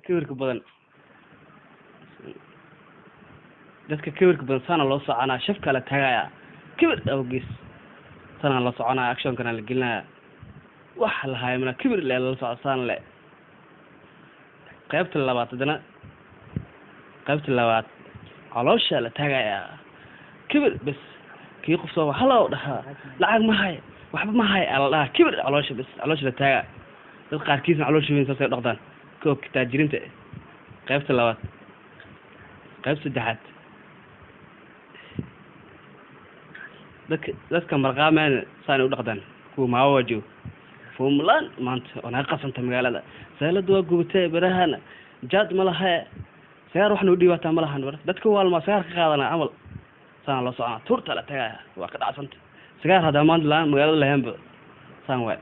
Kibirka badan, dadka kibirka badan saana loo soconaa, shafkaa la taagaya kibir awgiis, saana loo soconaya, actionkana la gelinaya, wax la hayo mana kibir le lala soco saan le. Qaybta labaad haddana, qaybta labaad caloosha la taagayaa kibir bes. Kii qof soo halow dhahaa lacag ma hay, waxba ma hay aa la dhahaa, kibir caloosha bes, caloosha la taagaa. Dad qaarkiisna caloosha weyn saasay u dhaqdaan, kuwa taajiriinta. Qaybta labaad. Qayb saddexaad, dadka marqaamayna saanay u dhaqdaan, kuwa maawa joogo fuumlaan maanta oo naga qasanta magaalada, seelada waa gubatee, berahana jaad ma laha, sagaar wax noo dhiibaataa ma lahan. Bar dadka waalmaa sagaar ka qaadanaa camal, saana loo soconaa, tuurta la tagaya, waa ka dhacsanta sagaar haddaa maanta laan magaalada lahaynba saan waay.